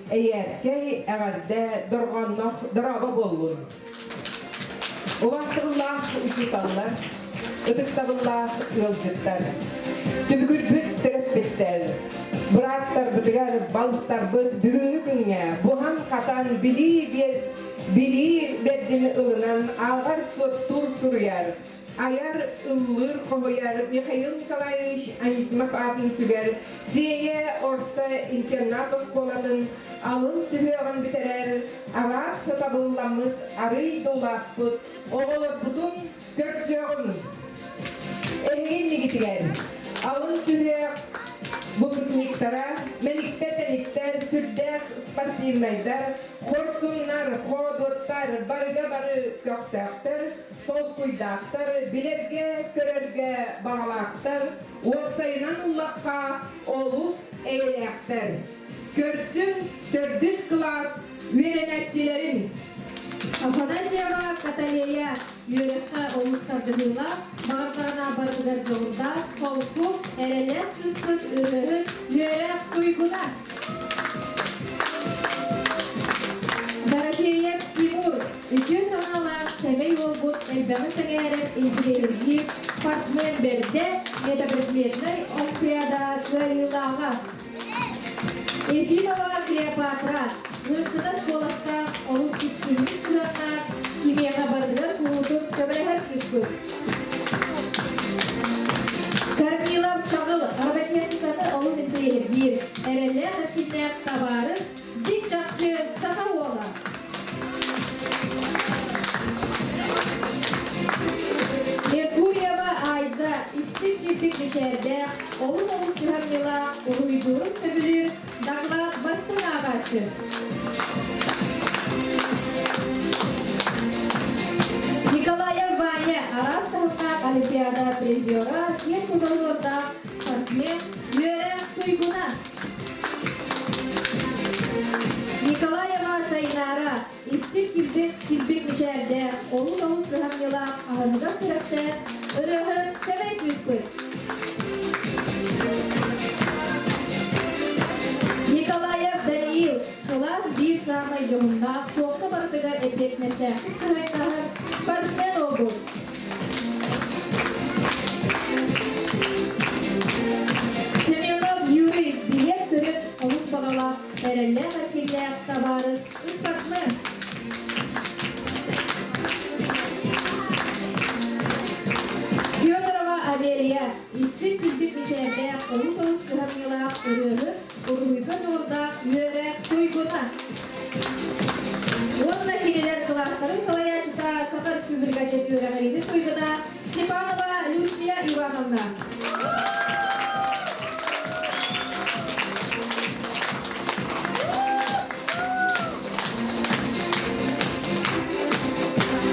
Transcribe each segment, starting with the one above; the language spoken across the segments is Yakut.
эйээркэй эҕэрдэ дорҕоонноох дорообо буоллун! Убаастабыллаах учууталлар, ытыктабыллаах ыалдьыттар, түбүгүрбүт төрөппүттэр, бырааттарбытыгар, балыстарбыт бүгүҥҥү күҥҥэ буһан-хатан билии биэр билии бэрдин ылынан ааҕар-суоттуур суруйар, айар, ыллыыр, хоһуйар Михаил Николаевич Анисимов аатын сүгэр Сиэйэ орто интернат оскуолатын алын сүһүөҕүн бүтэрэр араас сатабылламмыт арыый да улааппыт оҕолорбутун көрсүөҕүҥ. Эһиги иннигитигэр алын сүһүөх выпускниктара, мэниктэр-тэниктэр, сүрдээх спортивнайдар, хорсуннар, хоодуоттар, барыга бары көхтөөхтөр, толкуйдаахтар, билэргэ-көрөргө баҕалаахтар, уопсайынан ыллахха олус эйэлээхтэр. Көрсүҥ төрдүс кылаас үөрэнээччилэрин! Афанасьева Каталея үөрэххэ олус тардыһыылаах, баҕардаҕына барытыгар дьоҕурдаах, холку, эрэлээх кыыспыт ырыаһыт үөрэх туйгуна. Дорофеев Тимур үтүө санаалаах сэмэй уолбут элбэҕи сэҥээрэр интириэһиргиир спортсмен бэрдэ, метапредметнай олимпиада кыайыылааҕа. Ефимова Клеопатра Лыҥкынас куоластаах, олус истиҥник сыһыаннаах, кимиэхэ барытыгар куруутун көмөлөһөр кыыспыт. Корнилов Чаҕыл роботехниканы олус интэриэһиргиир, эрэллээх эркиннээх табаарыс, дьиҥ чахчы саха уола. Меркурьева Айза истиҥ кирбик мичээрдээх, олус-олус кыһамньылаах, уруһуйдуурун сөбүлүүр доклад бастыҥ ааҕааччы. Николаев Ваня араас таһымнаах олимпиада призера, киэн тутулуурдаах спортсмен, үөрэх туйгуна. Николаева Сайнаара истиҥ килбик килбик мичээрдээх, олус-олус кыһамньылаах, аһыныгас сүрэхтээх, ырыаһыт сэмэй кыыспыт. Николаев Даниил кылаас биир саамай дьоһуннаах, туохха барытыгар эппиэтинэстээхтик сыһыаннаһар спортсмен уолбут. Семенов Юрий билиэт-көрүк олус баҕалаах, эрэллээх эркиннээх табаарыс, спортсмен. Федорова Амелия истиҥ килбик мичээрдээх, олус-олус кыһамньылаах ырыаһыт, уруһуйга дьоҕурдаах үөрэх туйгуна. Уонна кинилэр кылаастарын салайааччыта Саха Республикатын үөрэҕириитин туйгуна Степанова Люция Ивановна.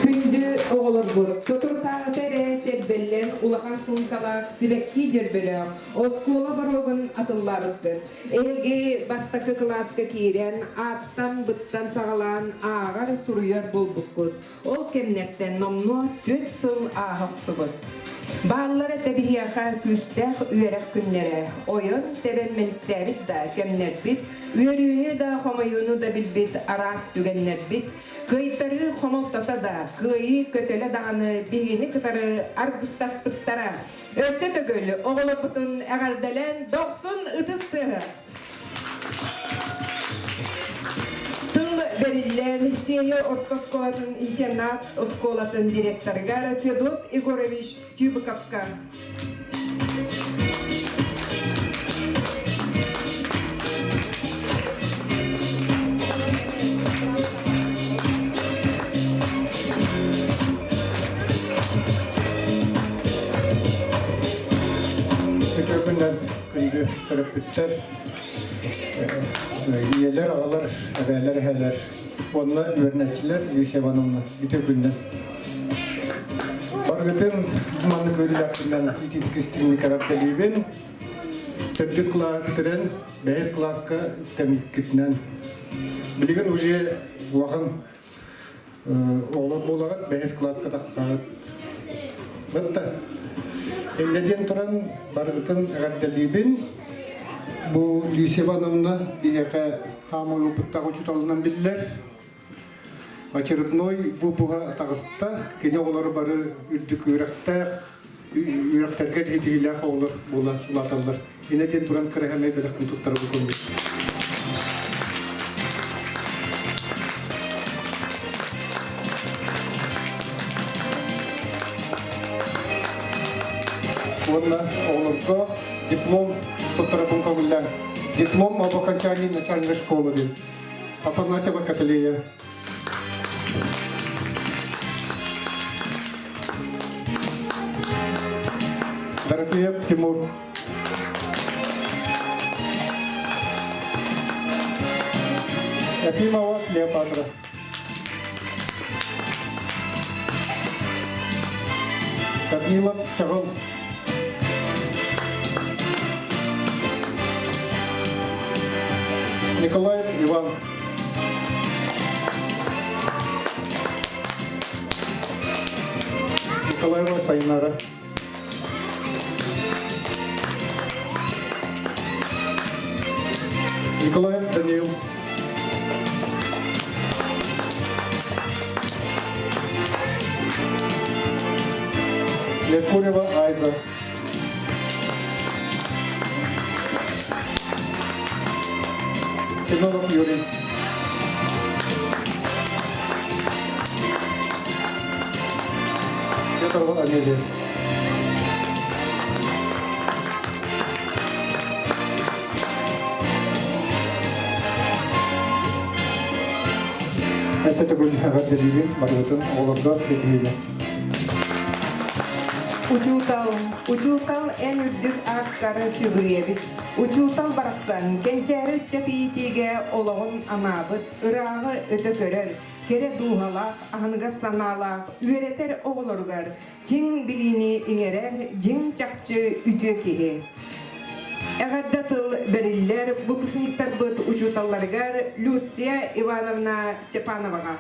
Күндү оҕолорбут, соторутааҕыта эрэ сэрбэллэн улахан суумкалаах сибэкки дьөрбөлөөх оскуола боруогун атыллаабыппыт. Эһиги бастакы кылааска киирэн, ааттан-быттан саҕалаан ааҕар, суруйар буолбуккут. Ол кэмнэртэн номнуо 4 сыл ааһа охсубут. Бааллар этэ биһиэхэ күүстээх үөрэх күннэрэ, ойон тэбэн мэниктээбит да кэмнэрбит, үөрүүнү да хомойууну да билбит араас түгэннэрбит, кыайтарыы хомолтото да, кыайыы көтөлө даҕаны биһигини кытары аргыстаспыттара. Өссө төгүл оҕолорбутун эҕэрдэлээн дохсун ытыс тыаһа! Тыл бэриллэн Сиэйэ орто оскуолатын интернат оскуолатын директорыгар Федот Егорович Чыбыковка. Үтүө күнүнэн күндү төрөппүттэр, ийэлэр, аҕалар, эбээлэр, эһээлэр уонна үөрэнээччилэр Люция Ивановна үтүө күнүнэн. Барыгытын маннык үөрүүлээхпинэн итиитик истиҥник эҕэрдэлиибин. Төрдүс кылааһы бүтэрэн, бэһис кылааска үктэммиккитинэн. Билигин уже улахан Оҕолор буолаҕыт, бэһис кылааска тахсаҕыт. Бытта. Инньэ диэн туран барыгытын эҕэрдэлиибин. Бу Люся Ивановна биһиэхэ хаамыы ылбыттаах учууталынан биллэр. Очередной выпуга таҕыста. Кини оҕолору бары үрдүк үөрэхтээх, үөрэхтэргэ ситиһиилээх оҕолор буола улааталлар. Инэ диэн туран кыраһамай бэлэхпин туттарабын көҥүл. Уонна оҕолорго диплом туттарабын көҥүллээн. Диплом об окончании начальной школы диэн. Афанасьева Каталея. Дорофеев Тимур. Ефимова Клеопатра. Корнилов Чаҕыл. Николаев Иван. Николаева Сайнара. Николаев Даниил. Меркурьева Айза. Семенов Юрий. Петрова Амелия. Эссе төгүл эҕэрдэлиибин барыгытын оҕолорго ситиһиини. Учуутал, учуутал эн үрдүк ааккары сүгүрүйэбит. Учуутал барахсан кэнчээри ыччат иитиигэ олоҕун анаабыт, ырааҕы өтө көрөр, кэрэ дууһалаах, аһыныгас санаалаах, үөрэтэр оҕолоругар чиҥ билиини иҥэрэр дьиҥ чахчы үтүө киһи. Эҕэрдэ тыл бэриллэр выпускниктарбыт учууталларыгар Люция Ивановна Степановаҕа.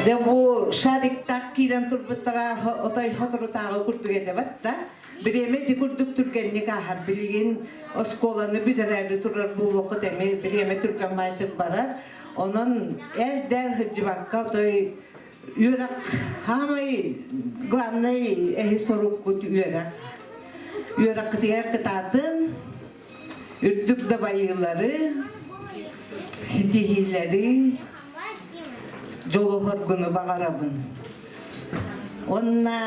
Дьэ бу шариктаах киирэн турбуттара отой соторутааҕы курдук этэ да. Бириэмэ ити курдук түргэнник ааһар. Билигин оскуоланы бүтэрээри турар буолуоххут эмиэ бириэмэ түргэн баайтык барар. Онон эл-дэл сылдьыбакка отой үөрэх хаамай главный эһи соруккут үөрэх. Үөрэххитигэр кытаатын, үрдүк дабайыылары, ситиһиилэри, дьолуһоргуну баҕарабын. Онна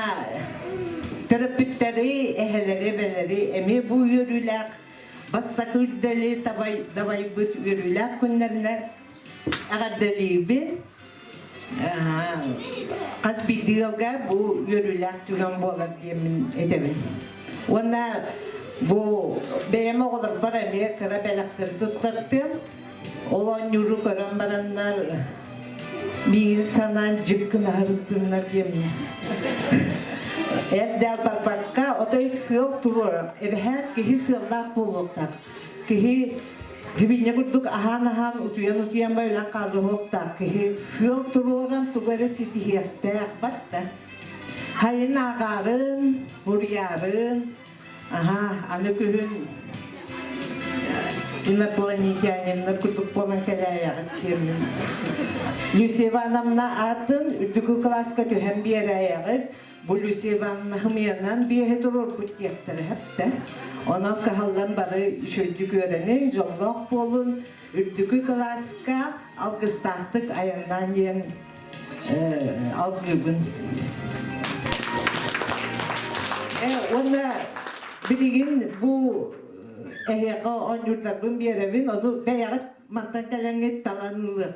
төрөппүттэри, эһэлэри, эбэлэри эмиэ бу үөрүүлээх бастакы үрдэли дабайбыт үөрүүлээх күннэринэн эҕэрдэлиибин. Хас биирдии ыалга бу үөрүүлээх түгэн буолар диэммин этэбин. Уонна бу бэйэм оҕолорбор эмиэ кыра бэлэхтэри туттартым. Ол оонньууру көрөн бараннар биир санаан дьик гына сырыттыннар диэммин. Эрдэ барбакка отой сыал туруорар. Эбэһээт киһи сыаллаах буолуохтаах. Киһи Хибинньэ курдук аһаан-аһаан утуйан-утуйан байлан хаалыһыахтаах киһи сыал туруоран тугу эрэ ситиһиэхтээх батта. Хайын ааҕаарын, буруйаарын, аһа, аны күһүн инопланетяниннар курдук буолан кэлээйэҕит диэммин. Люция Ивановна аатын үрдүкү кылааска түһэн биэрээйэҕит. Бу Люция Ивановна хымыйанан биэһи туруорбут диэхтэрэ сөптө. Онон кыһаллан бары үчүгэйдик үөрэниҥ, дьоллоох буолун, үрдүкү кылааска алгыстаахтык айаннаан диэн алгыыбын. Уонна билигин бу эһиэхэ оонньуурдарбын биэрэбин, ону бэйэҕит Мантан кэлэҥҥит талан ылыах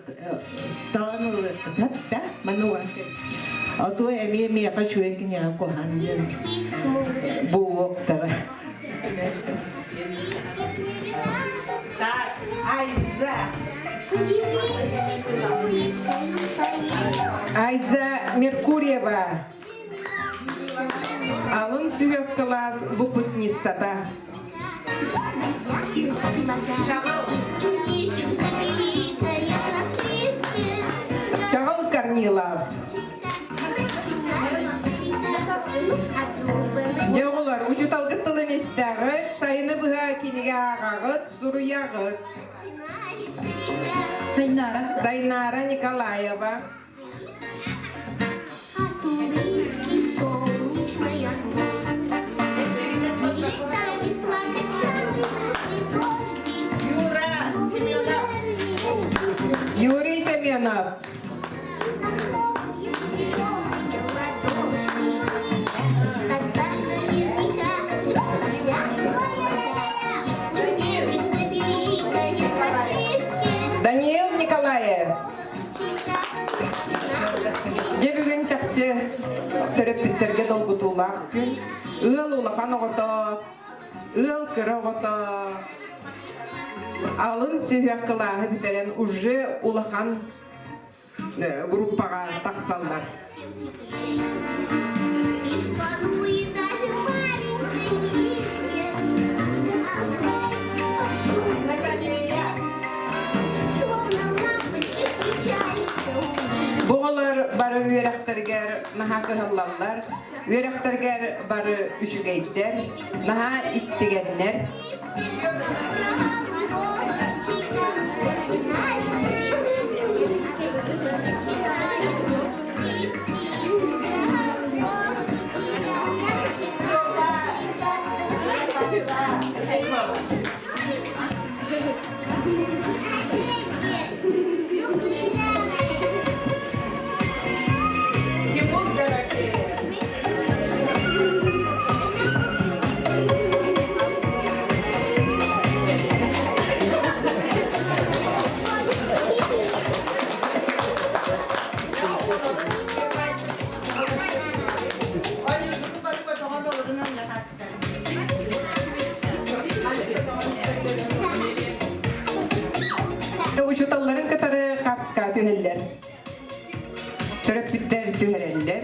талан ылыаххыт да маны уган кэбис. А то эмиэ миэхэ үчүгэй киниэхэ куһаан диэн буолуохтара. Так, Айза. Айза Меркурьева. Алын сүһүөх кылаас выпускницата. Чаҕыл Корнилов. Дьэ оҕолор, учууталгыт тылын истэҕит, сайыны быһа кинигэ ааҕаҕыт, суруйаҕыт. Сайнара. Сайнара Николаева. Юра Семенов. Юрий Семенов. Даниил Николаев. Дьэ бүгүн чахчы төрөппүттэргэ долгутуулаах күн. Ыал улахан оҕото, ыал кыра оҕото алын сүһүөх кылааһы бүтэрэн уже улахан группаҕа тахсаллар. Бу оҕолор бары үөрэхтэригэр наһаа кыһаллаллар, үөрэхтэригэр бары үчүгэйдэр, наһаа истигэннэр. Тимур Дорофеев. Учууталларын кытары хаартыскаҕа түһэллэр. Төрөппүттэр түһэрэллэр.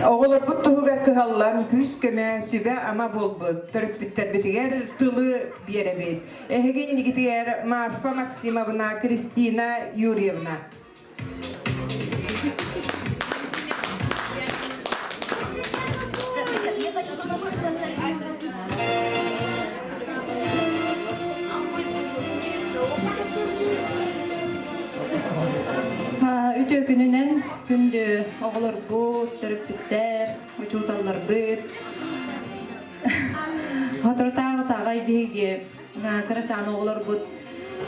Оҕолорбут туһугар кыһаллан күүс-көмө, сүбэ-ама буолбут төрөппүттэрбитигэр тылы биэрэбит. Эһиги иннигитигэр Марфа Максимовна, Кристина Юрьевна. Үтүө күнүнэн күндү оҕолорбут, төрөппүттэр, учууталларбыт. Соторутааҕыта аҕай биһиги кырачаан оҕолорбут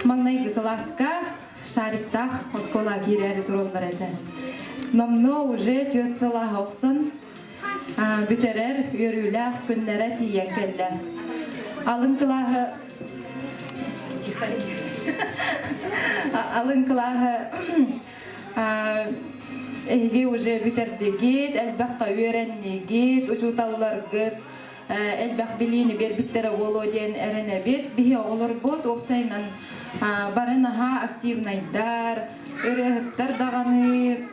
маҥнайгы кылааска шариктаах оскуола киирээри тураллар этэ. Номнуо уже түөрт сыл ааһа охсон бүтэрэр үөрүүлээх күннэрэ тиийэн кэллэ. Алын кылааһы алын кылааһы эһиги уже бүтэрдигит, элбэххэ үөрэннигит, учууталларгыт элбэх билиини биэрбиттэрэ буолуо диэн эрэнэбит. Биһи оҕолорбут уопсайынан бары наһаа активнайдар, ырыаһыттар даҕаны,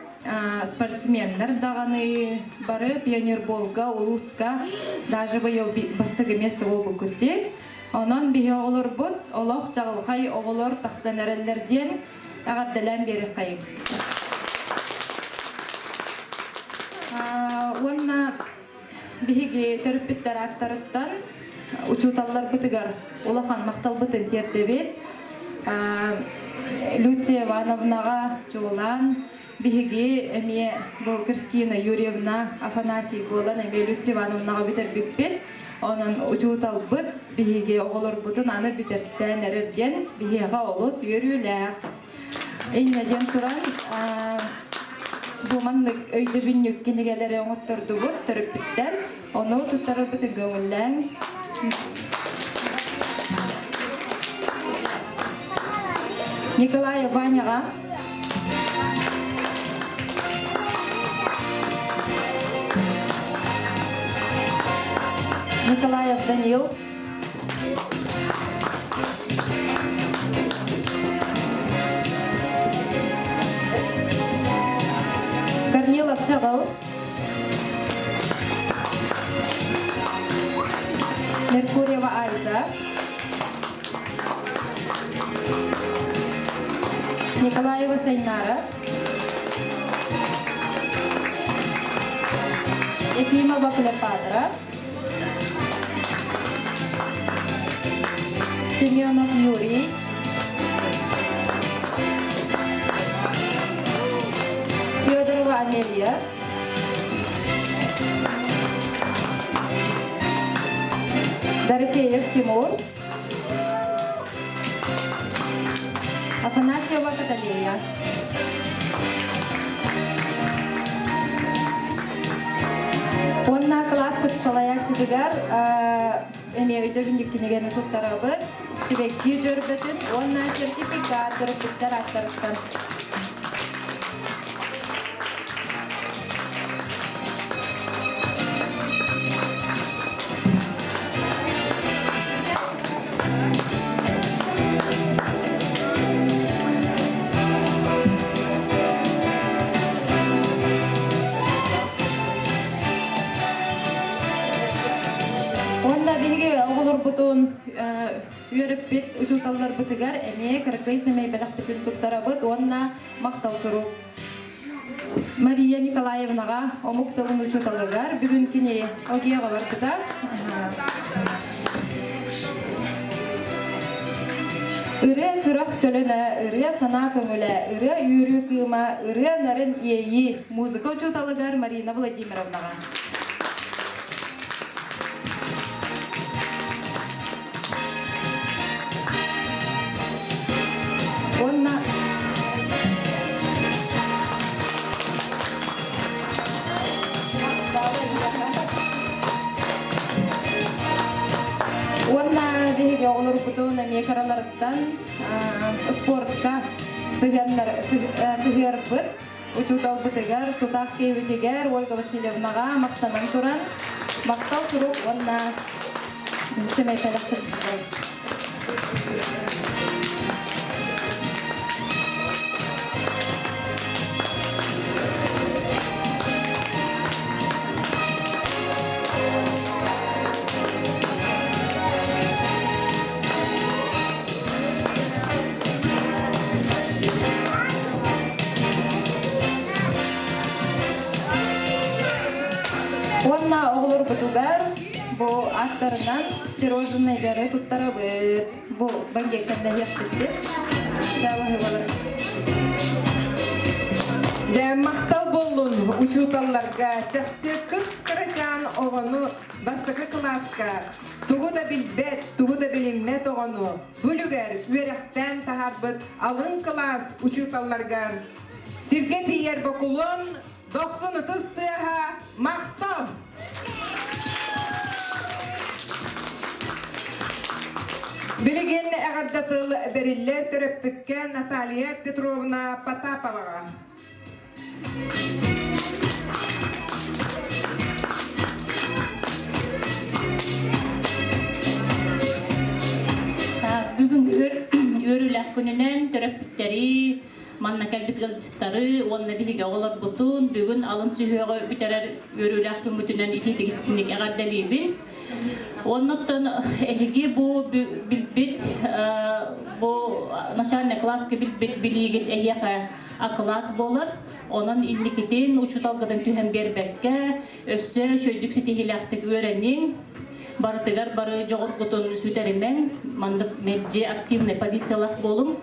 спортсменнар даҕаны, бары пионерболга, улууска даже быйыл бастакы место буолбуккут дии. Онон биһи оҕолорбут олох чаҕылхай оҕолор тахсан эрэллэр диэн эҕэрдэлээн биэриэххэйиҥ. Уонна Биһиги төрөппүттэр ааттарыттан учууталларбытыгар улахан махталбытын тиэрдэбит. Люция Ивановнаҕа чуолаан биһиги эмиэ бу Кристина Юрьевна Афанасий буолан эмиэ Люция Ивановнаҕа бүтэрбиппит. Онон учууталбыт биһиги оҕолорбутун аны бүтэртээн эрэр диэн биһиэхэ олус үөрүүлээх. Инньэ диэн туран, бу маннык өйдөбүнньүк кинигэлэри оҥоттордубут төрөппүттэр. Ону туттарарбытын көҥүллээҥ. Николай Ваняҕа. Николаев Данил. Корнилов Чаҕыл. Меркурьева Айза. Николаева Сайнара. Ефимова Клеопатра. Семенов Юрий. Федорова Амелия. Дорофеев Тимур. Афанасьева Каталея. Уонна кылааспыт салайааччытыгар эмиэ өйдөбүнньүк кинигэни туттарабыт, сибэкки дьөрбөтүн уонна сертификат төрөппүттэр ааттарыттан. Уонна биһиги оҕолорбутун үөрэппит учууталларбытыгар эмиэ кыракый сэмэй бэлэхпитин туттарабыт уонна махтал сурук. Мария Николаевнаҕа омук тылын учууталыгар бүгүн кини Огияҕа барбыта. Ырыа сүрэх төлөнө, ырыа санаа көҥүлэ, ырыа үөрүү кыыма, ырыа нарын иэйии музыка учууталыгар Марина Владимировнаҕа. Уонна Уонна биһиги оҕолорбутун эмиэ кыраларыттан спортка сыһыарбыт учууталбытыгар, тутаах киһибитигэр Ольга Васильевнаҕа махтанан туран махтал сурук уонна сэмэй бэлэхтэрбитигэр. Уонна оҕолорбутугар бу аттарынан пироженайдары туттарабыт. Бу банкеттан дэһиэхпит. Дьэ, махтал буоллун учууталларга чахчы кып-кырачаан оҕону бастакы кылааска тугу да билбэт, тугу да билиммэт оҕону бүлүгэр үөрэхтээн таһаарбыт алын кылаас учууталларыгар сиргэ тиийэр бокулуон дохсун ытыс тыаһа махтал! Билигин эҕэрдэ тыл бэриллэр төрөппүккэ Наталья Петровна Потаповаҕа. Бүгүн үөрүүлээх күнүнэн төрөппүттэри, манна кэлбит ыалдьыттары уонна биһиги оҕолорбутун бүгүн алын сүһүөҕү бүтэрэр үөрүүлээх күммүтүнэн итиитик-истиҥник эҕэрдэлиибин. Оннуттан эһиги бу билбит бу начальный класска билбит билиигит эһиэхэ акылаат буолар. Онон инникитин учууталгытын түһэн биэрбэккэ, өссө үчүгэйдик ситиһиилээхтик үөрэниҥ, барытыгар бары дьоҕургутун сүтэримэҥ, маннык мэлдьи активнай позициялаах буолуҥ.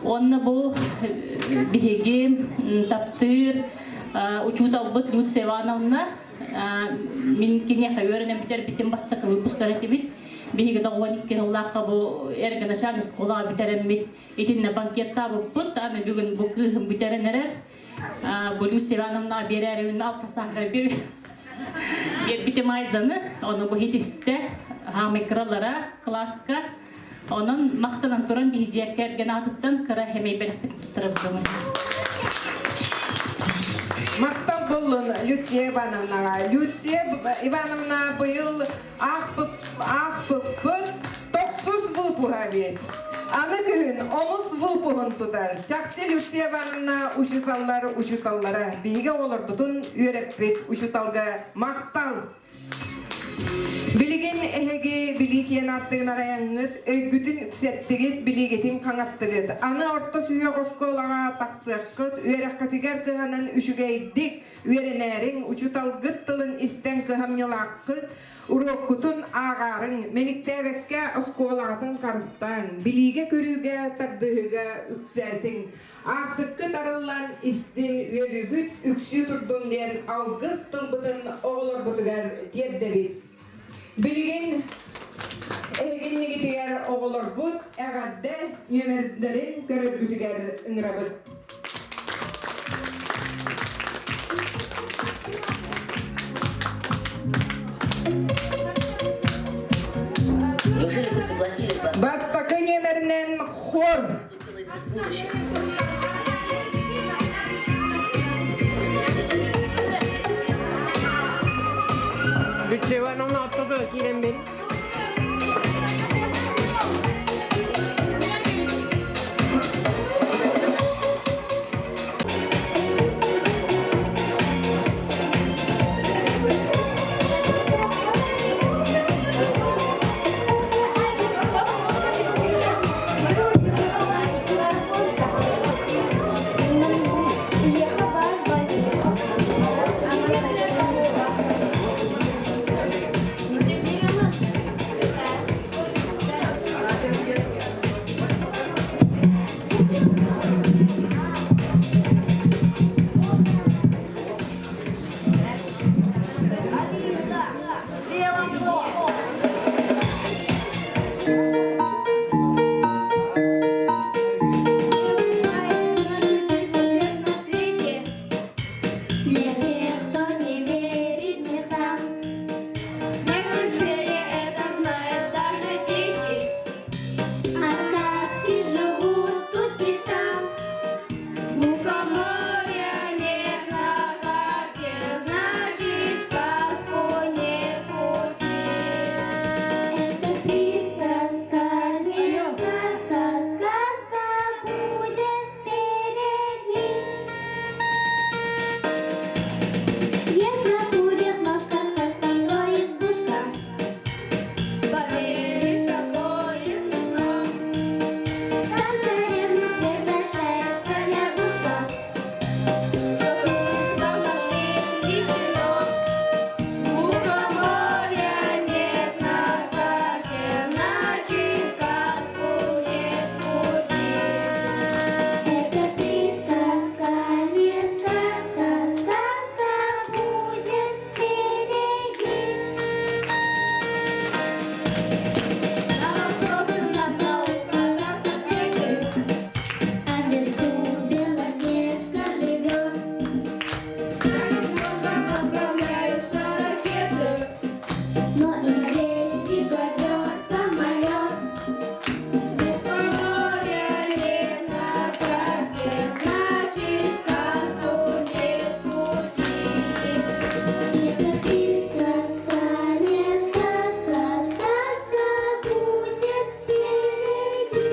Уонна бу биһиги таптыыр учууталбыт Люция Ивановна мин киниэхэ үөрэнэн бүтэрбитим бастакы выпустар этибит. Биһиги 92 сыллаахха бу эргэ начальный школаҕа бүтэрэммит Итиннэ банкеттаабыппыт, аны бүгүн бу кыыһым бүтэрэн эрэр. Бу Люция Ивановна биэрээрибин алта сааһыгар биэрбитим Айзаны, ону бу хитистэ, хаамай кыралара кылааска. Онон махтанан туран биһи дьиэ кэргэн аатыттан кыра хэмэй бэлэхпитин туттарабытым. Махтал. Буоллун Люция Ивановнаҕа. Люция Ивановна быйыл аахпыппыт тохсус выпуһа эбит. Аны күһүн онус выпуһун тутар. Чахчы Люция Ивановна учууталлар учууталлара. Биһиги оҕолорбутун үөрэппит учууталга махтал! Билигин эһиги билии киэн ааттыгын арайаҥҥыт, өйгүтүн үксэттигит, билиигитин хаҥаттыгыт. Аны орто сүһүөх оскуолаҕа тахсыаххыт, үөрэххитигэр кыһанан үчүгэйдик үөрэнээриҥ, учууталгыт тылын истэн кыһамньылааххыт, уруоккутун ааҕаарыҥ, мэниктээбэккэ оскуолаҕытын харыстааҥ, билиигэ-көрүүгэ тардыһыыга үксээтиҥ. Аартыккыт арыллан истиҥ, үөрүүгүт үксүү турдун диэн алгыс тылбытын оҕолорбутугар тиэрдэбит. Билигин эһигиннигитигэр оҕолорбут эҕэрдэ нүөмэрдэрин көрөргүтүгэр ыҥырабыт. Неужели вы согласились бы Бастакы нүөмэринэн хор. Люция Ивановна ортото киирэн бин. Для тех, кто не верит не сам. это знают даже дети. А сказки живут тут и там. Лукоморья нет на карте, значит, сказку нет пути. Это присказка, не сказка, сказка будет впереди. Есть на курьих ножках сказка, но избушка. Поверить в такое смешно. Там царевна превращается в лягушка. Что смысла лишено. Лукоморья нет на карте, значит, сказку нет пути. Это присказка, не сказка, сказка будет впереди. На вопросы нам наука даст ответы. А в лесу Белоснежка живет. Отправляются ракеты. Но и есть и ковер самолет. Лукоморья нет на карте, значит, сказку нет пути. Это присказка, не сказка, сказка будет впереди.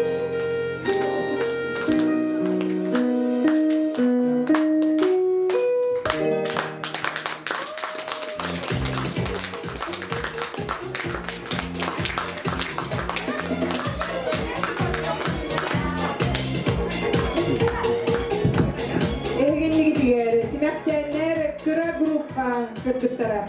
Эһигиннигитигэр симэхчээннэр кыра группа кыргыттара.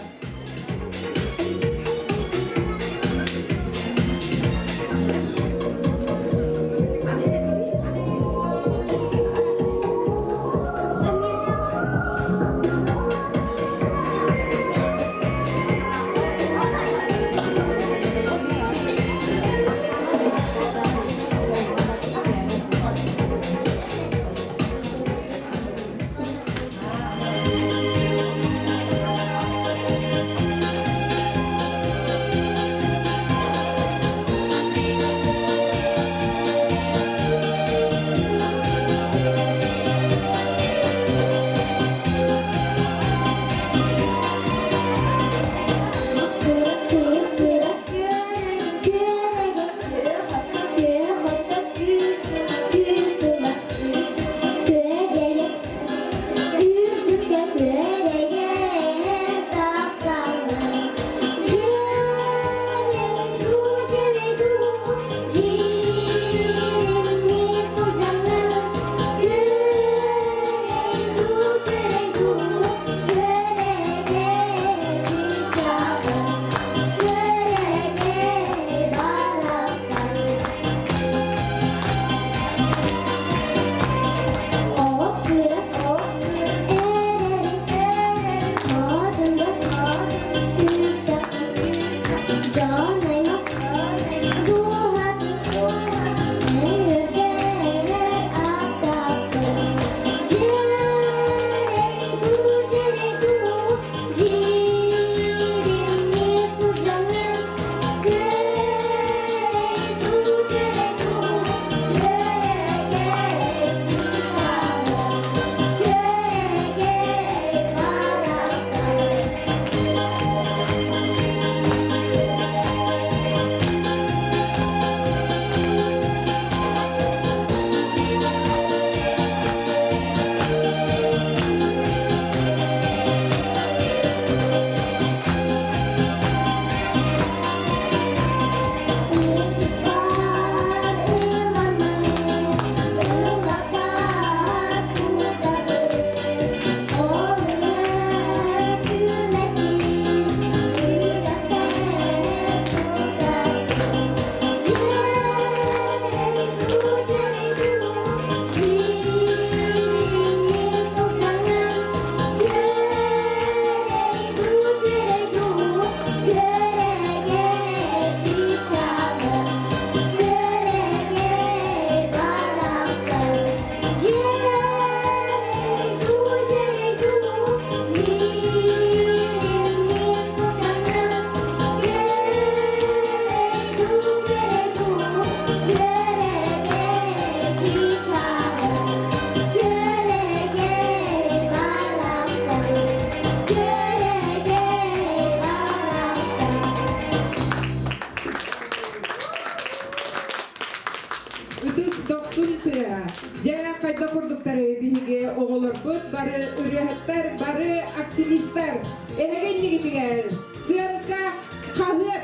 бары активистар, эһиги иннигитигэр сыанка хаһыат.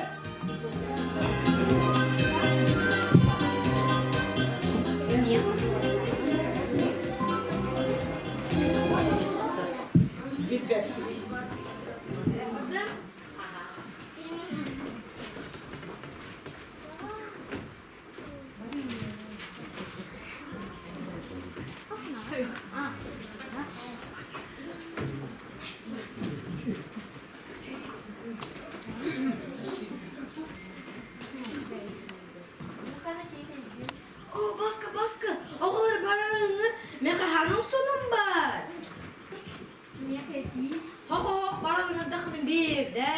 О, Баска, Баска, оҕолор барарыҥҥыт мехаһаным сонун бар. Хо-хо, баралыҥырдаххына биирдэ.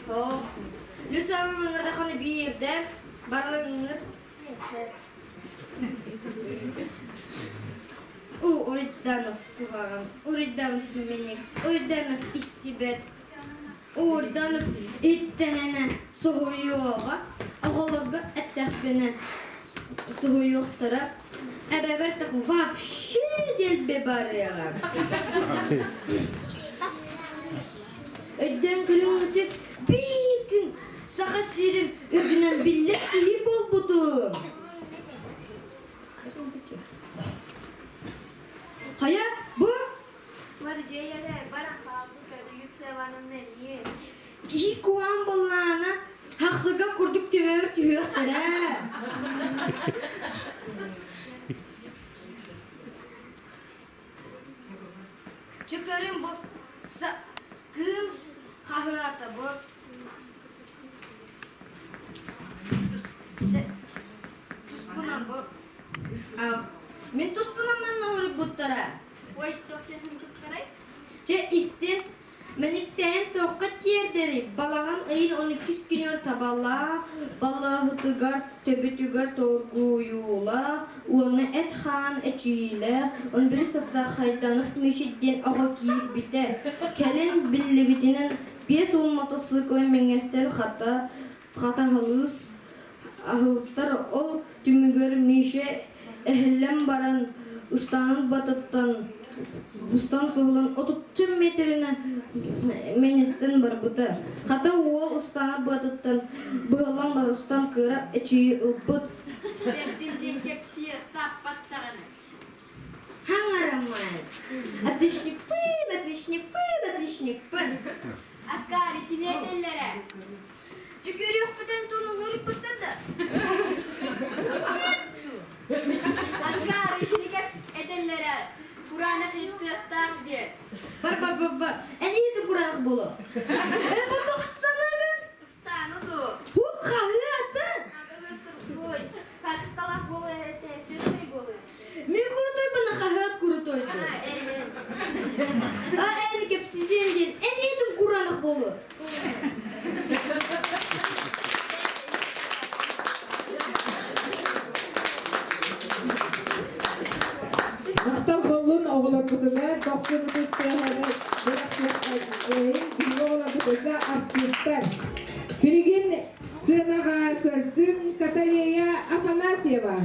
Хо, Люцианыҥырдаххына биирдэ, баралыҥыр. У Уруйданов куһаҕан, Уруйданов симиник, Уруйданов истибэт, Уруйданов иттэһэнэ соһуйуоҕа, оҕолорго эттэхпинэ соһуйуохтара, эбэбэр так вообще дэлби барыаҕа. Өйдөөн көрүҥҥүтүк биир күн Саха сирин үрдүнэн биллэр киһи буолбутум. Хайа, бу? Киһи куһаҕан буоллаҕына, хахсыга курдук түһэр түһүөхтэрэ. Чөкөрүм бу кыым хаһыата бу. Туспунан бу. Мин туспунан манна олорбуттара. Ой, туох Чэ, истин, мэниктээн туохха тиэрдэрий? Балаҕан ыйын 12 күнүгэр табалаах, балаһытыгар, төбөтүгэр торгуйуулаах уонна эт-хаан эчийиилээх 11 састаах Хайданов Мичит диэн оҕо киирбитэ. Кэлин биллибитинэн, 50 мотоциклы мэҥэстэр хата хатаһалыыс аһылыктар ол түмүгэр Миша эһиллэн баран ыстаанын батыттан быстан суһулан отучча миэтэрэнэн мэҥэстэн барбыта. Хата уол ыстаана быатыттан быһыллан барыстан кыра эчийи ылбыт. Бэрдим диэн кэпсиэ сааппаттаҕына. Хаҥарамай. Отличникпын, отличникпын, отличникпын. Акаары тиниэтэллэрэ. Чүкүрүөхпүтэн тунугуруппуттар да. Акаары итини кэпс этэллэрэ. Кураанах иттыахтаах диэн. Бар бар бар бар. Эн иһити кураанах боло. Э бу тохсаныгын. Стану дуу. Бу хаһыаты. Ой, хаартыскалаах буолуо этэ, сүртэй буолуо. Мин курутуйбуна хаһыат курутуйду. А эн кэпсиэн диэн эн иһитин кураанах боло. Махтал буоллун оҕолорбутугар дохсун ытыс тыаһаны бэлэхтиэххэ биһиги оҕолорбут өссө артыыстар. Билигин сыанаҕа көрсүҥ Каталея Афанасьева.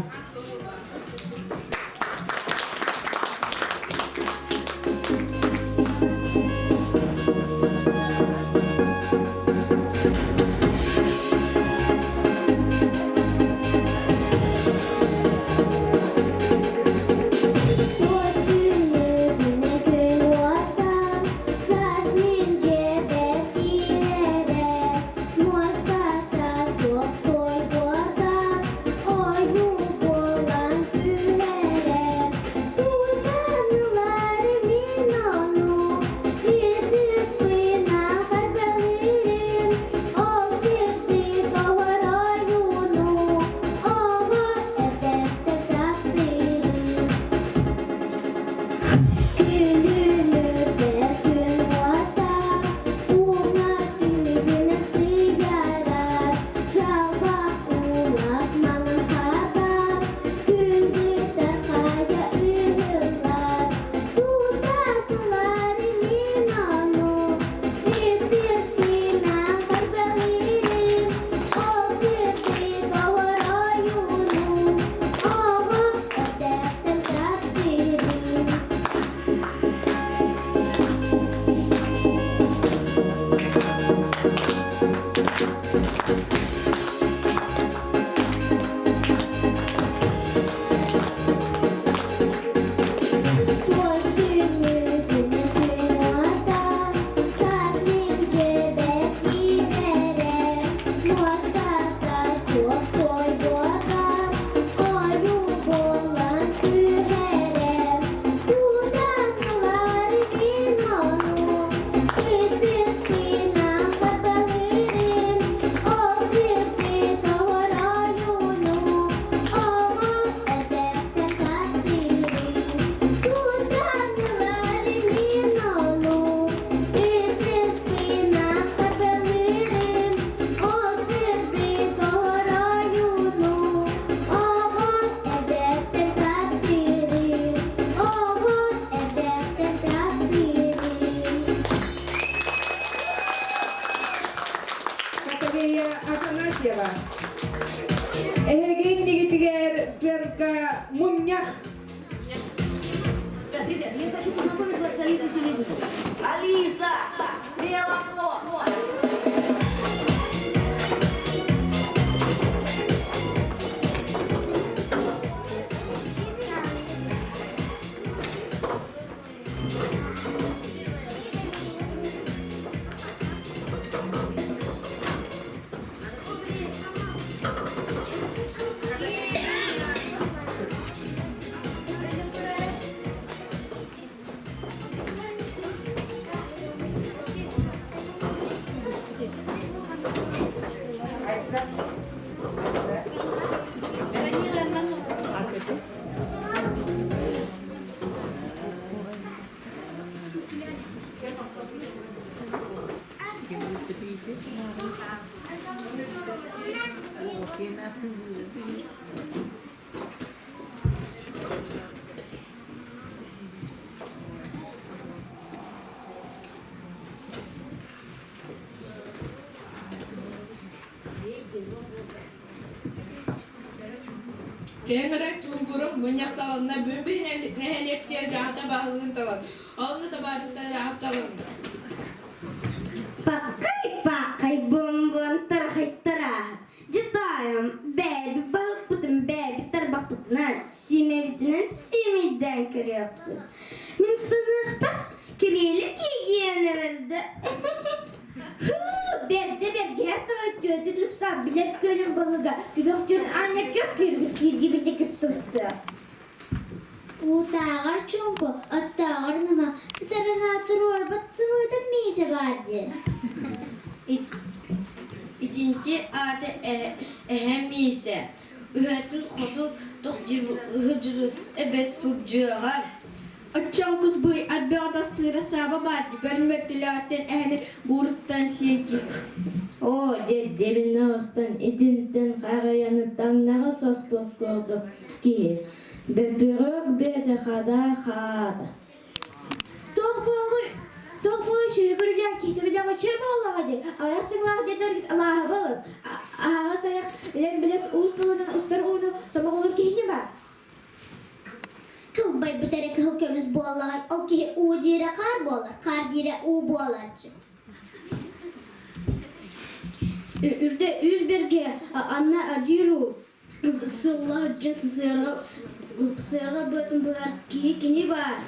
Муостата суох тойбуота, ойуу буолан. Афанасьева. Эһиги иннигитигэр сыанка мунньах. Алиса, белоплод! Кэҥэрэ чуумпуруҥ мунньах салалына бүгүн нэһилиэктиэр дьаһалта баһылыгын талан, онно табаарыстар аатталынна. Паккай-паккай бум-бум тарахай-тарааһа. Дьэ таайым, бэйэбит балыкпытын бэйэбит тарбахпытынан, сиимэбитинэн сиимэйдээн көрүөхпүт. Мин саныахпар, кириэлик киһигиэнэ бэрдэ. Бэрдэ бэргэһэ саҥа үтүөтүк ыксаан билэр күөлүм балыга түгэх түөрт аанньа күөх киирбис кииргибитик сыстыа. Уутааҕар чуумпу, оттооҕор нама, сытарына туруорбут сымыытын миисэ баар диэн. Итинти аата эһэ миисэ, үһэтин хоту тохдьурус эбэт сылдьыаҕар. Оччоҥкус бый арбаҕа тастыыра сааба баар дии бөрүмөттүлээҕиттэн эһэни бууруттан сиэн киирбит. Оо, дьэ, девяностан итинтэн харайаны таҥнары соспут курдук киһи, бөппүрүөк бэйэтэ хадаа хаата. Туох буолуй? Туох буолуй сүһүгүрүлээн киһитэ билэҕэ чэ буоллаҕа дии. Аҕыйах сыҥлаах диэннэргит алааһы буолун. Аһаҕас айах илэн билэс уус тылынан устар ууну сомоҕолуур киһини бар. Кылбайбыт эрэ кыһыл көмүс буоллаҕай, ол киһи уу диирэ хаар буолар, хаар диирэ уу буолааччы. Үрдэ үс бэргэ Анна Адиру сыллаһыдьа сыаҕа сыаҕа быатын быһар киһи кини баар.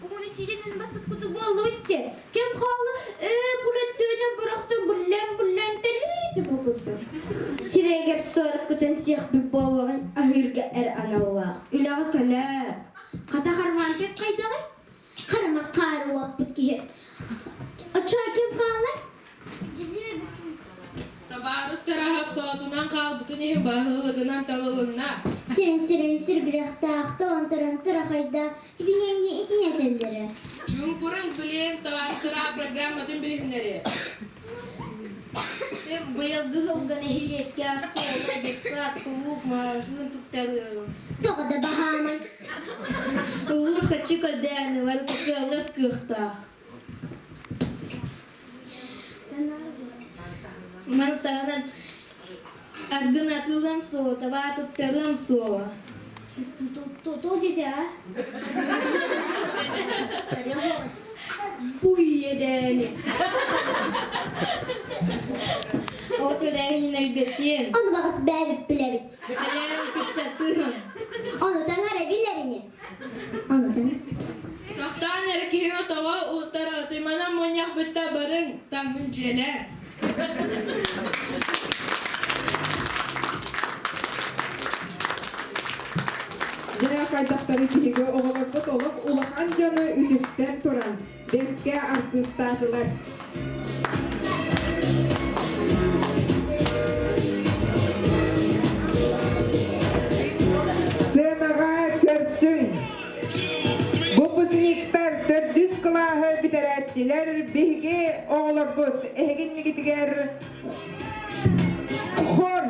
Уһуну сиидэнэн баспыт курдук буоллубут диэн. Кэм хаалла, ээ, булеттүөнэн бырахсан буллэн-буллэн тэлииси буолбуттар. Сирэйгэр суоруккутун сиэхпит буоллаҕын аһыырга эр аналлаах. Үлэҕэ көлөөт. Хата хармаанкыт хайдаҕый? Харама хаары уоппут киһи. Оччоҕо ким хаалла? Табаарыс тараһап соотунан хаалбытын иһин баһылыгынан талылынна. Сирин-сирин сиргирэхтээх талан тарахайда кибиһиэҥҥэ итини этэллэрэ. Чуумпурун билиэн табаарыстара программатын билиһиннэри. Мен быйылгы сылга нэһилиэккэ оскуола, детсад, кулууп, маҕаһыын туттарыаҕым. Тоҕо да баһаамай. Улуус хаччы көрдөөнү барыта кыаллар кыахтаах. Маны таһынан аргын атыылыам суоҕа, табаа туттарыам суоҕа. Туох диэтэ а? Буй эдээни. Ол төрөөһүнүн элбэтиэм. Ону баҕас бэйэбит билэбит. Элээн кыччатыам. Ону таҥара билэр ини. Ону таҥара. Тохтоон эрэ киһини тоҕо уттара ытыйманан мунньах бүттэ барыҥ, таҥнын дьиэлэр. Дьэ, хайдахтары киһигэ оҕолорбут олох улахан дьону үтүктэн туран, бэркэ артыыстаатылар. Сценаҕа көрсүҥ! Выпускниктар төрдүс кылааһы бүтэрээччилэр биһиги оҕолорбут эһигиннигитигэр хор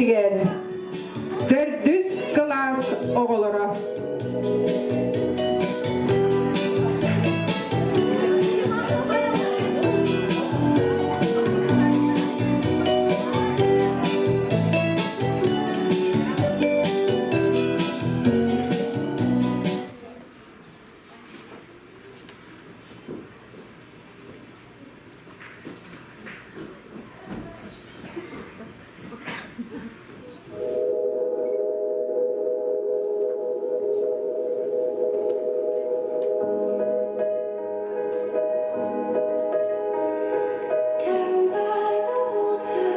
сиригэр төрдүс кылаас оҕолоро. Down by the water,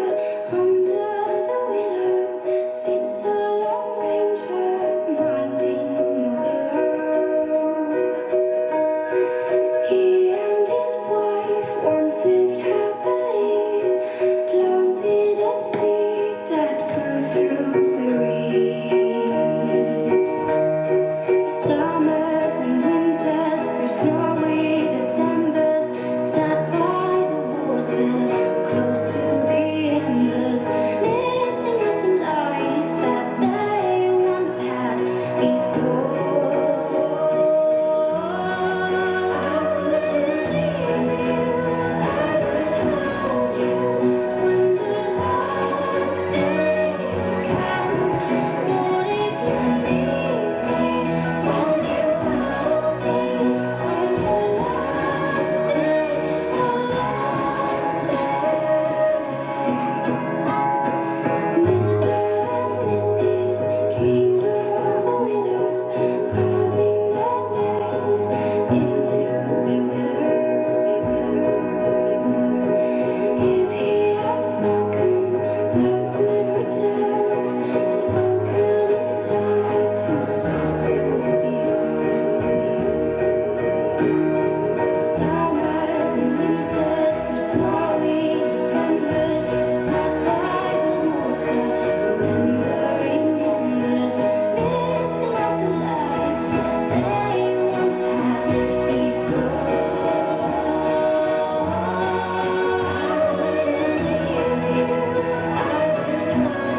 under the willow, sits a lone ranger minding the willow. He and his wife once lived happily, planted a seed that grew through the reeds. Summers and winters through snowy Decembers, sat by the water, close to the embers, missing out the lives that they once had before. I wouldn't leave you, I would hold you when the last day comes. What if you need me? Won't you hold me on the last day, the last day? Mr. and Mrs. dreamed of a willow, carving their names into their willow. If he had spoken, love would return. Spoken inside, too soft to be heard. Summers and winters through snowy Decembers, sat by the water, remembering embers, missing out the lives that they once had before. I wouldn't leave you, I would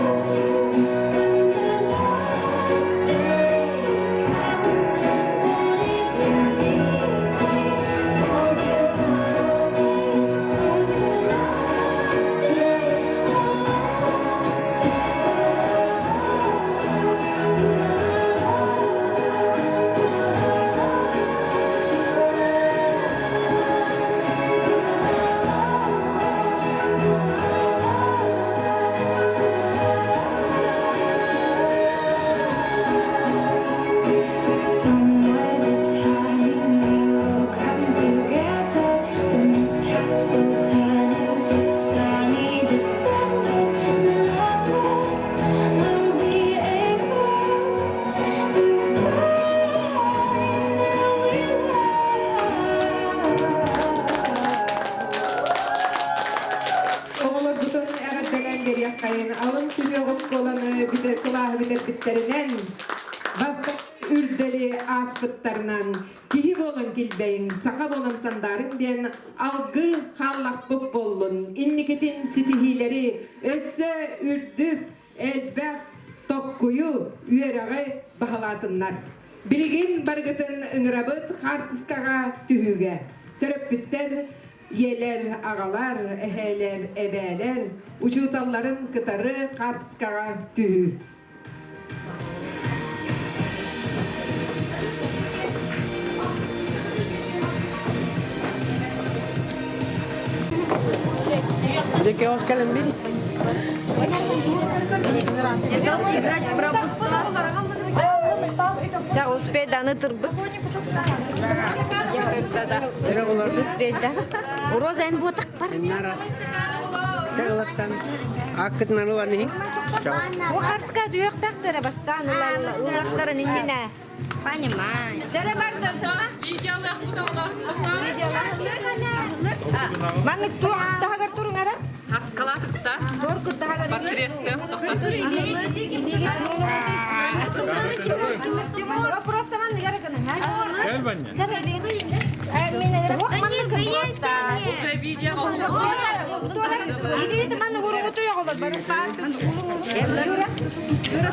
hold you when the last day comes. What if you need me? Won't you hold me on the last day, the last day? Somewhere the timing will all come together. The mishaps will turn into sunny Decembers. The lovers will be able to find their will. Оҕолорбутун эҕэрдэлээн биэриэххэйин алын сүһүөх оскуоланы кылааһы бүтэрбиттэринэн бастакы үрдэли ааспыттарынан киһи буолан килбэйиҥ, саха буолан сандаарыҥ диэн алгыы хааллахпыт буоллун. Инникитин ситиһиилэри өссө үрдүк, элбэх токкуйу, үөрэҕи баһылаатыннар. Билигин барыгытын ыҥырабыт хаартыскаҕа түһүүгэ. Төрөппүттэр Ийэлэр, аҕалар, эһээлэр, эбээлэр учууталларын кытары хаартыскаҕа түһүү. ¿De qué os кэлэн били? Ча успейданы тырбыт. Успейда. Роза эн буотак бар. Чагылаттан аккытынан ылан иһин. Бу харска дүйөктактара бастаан ыллактарын иннинэ. Понимаю. Дәле бардым. Маннык туох таһагар туруҥ ара? Хацкалаатыкта. Туор таһагар. Портретте. Тимур, просто маннык ара гына. Gel bence. Туох маннык просто. Уже видео. Илиити маннык уругутуйоҕо. оҕолор бары. Юра,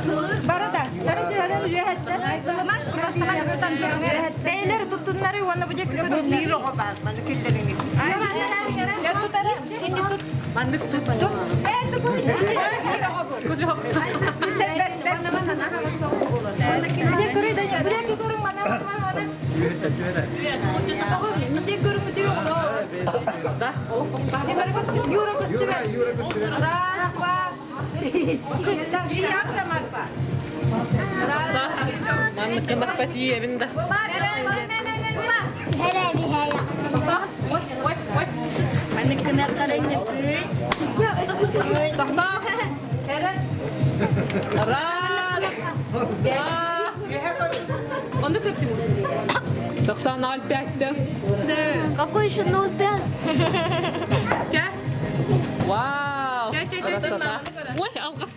бары да. Бэйлер туттуннары уонна бу диэки көрүннэр. Биир оҕо баар, маны киллэриҥит. Дьэ тутары, инни тут. Маннык тут. Юра көстүбэт. Раз, два, три. Марфа. Раз. Маннык кынахпат иебин да. Ой, ой, ой. Маннык кынаккарыҥҥытый. Тохтоо. Раз. Два. Онду көптүм. Тохтоо 0,5-тэ. Какой еще 0,5? Вау! Красота. Ой, алгас.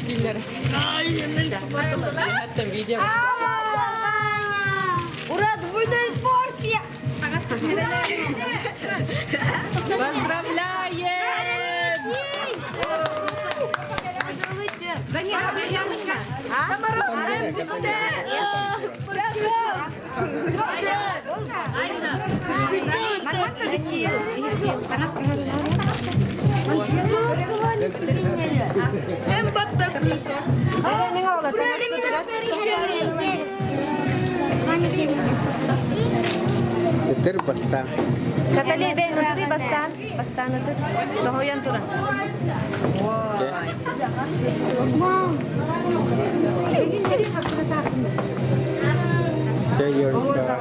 Диллер. Хаттан видео. Ура, двойной форс! Поздравляем! Өтөр баста. Наталья, бен, ытыры бастан, бастан ытыр. Тоһойон туран. Ой. Мам. Бүгүн херин хаккыда Дэ yorda.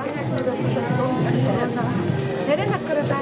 Херин хаккыда.